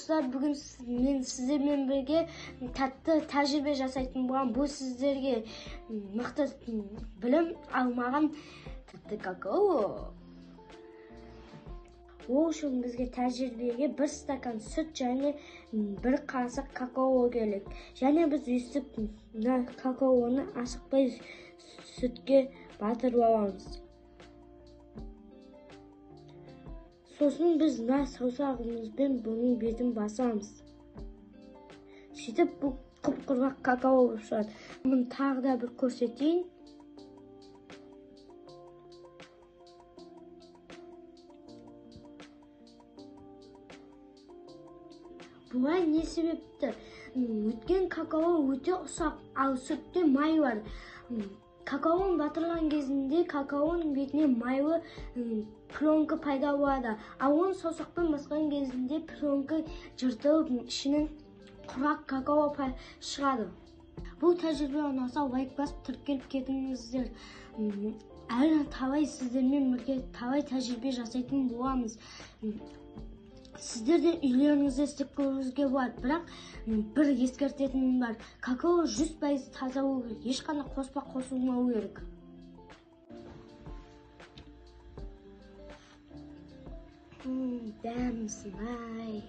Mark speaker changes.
Speaker 1: Достар, бүгін мен сіздермен бірге тәтті тәжірибе жасайтын боламын. Бұл сіздерге мықты білім алмаған тәтті какао. Ол үшін бізге тәжірибеге 1 стакан сүт және 1 қасық какао керек. Және біз өйстіп мына какаоны асықпай сүтке батырып аламыз. Сосын біз мына саусағымызбен бұның бетін басамыз. Сөйтіп бұл құп-құрғақ какао болып шығады. Мұны тағы да бір көрсетейін. Бұлай не себепті? Өткен какао өте ұсақ, ал сүтте май бар. Какаоны батырған кезінде какаоның бетіне майлы пленка пайда болады. Ал оны саусақпен басқан кезінде пленка жыртылып, ішінен құрақ какао шығады. Бұл тәжірибе ұнаса лайк басып тіркеліп кетіңіздер. Әлі талай сіздермен бірге талай тәжірибе жасайтын боламыз. Сіздер де үйлеріңізде істеп көруіңізге болады. Бірақ бір ескертетінім бар. Какао 100% таза болу керек. Ешқандай қоспа қосылмау керек. Дәмсін ай.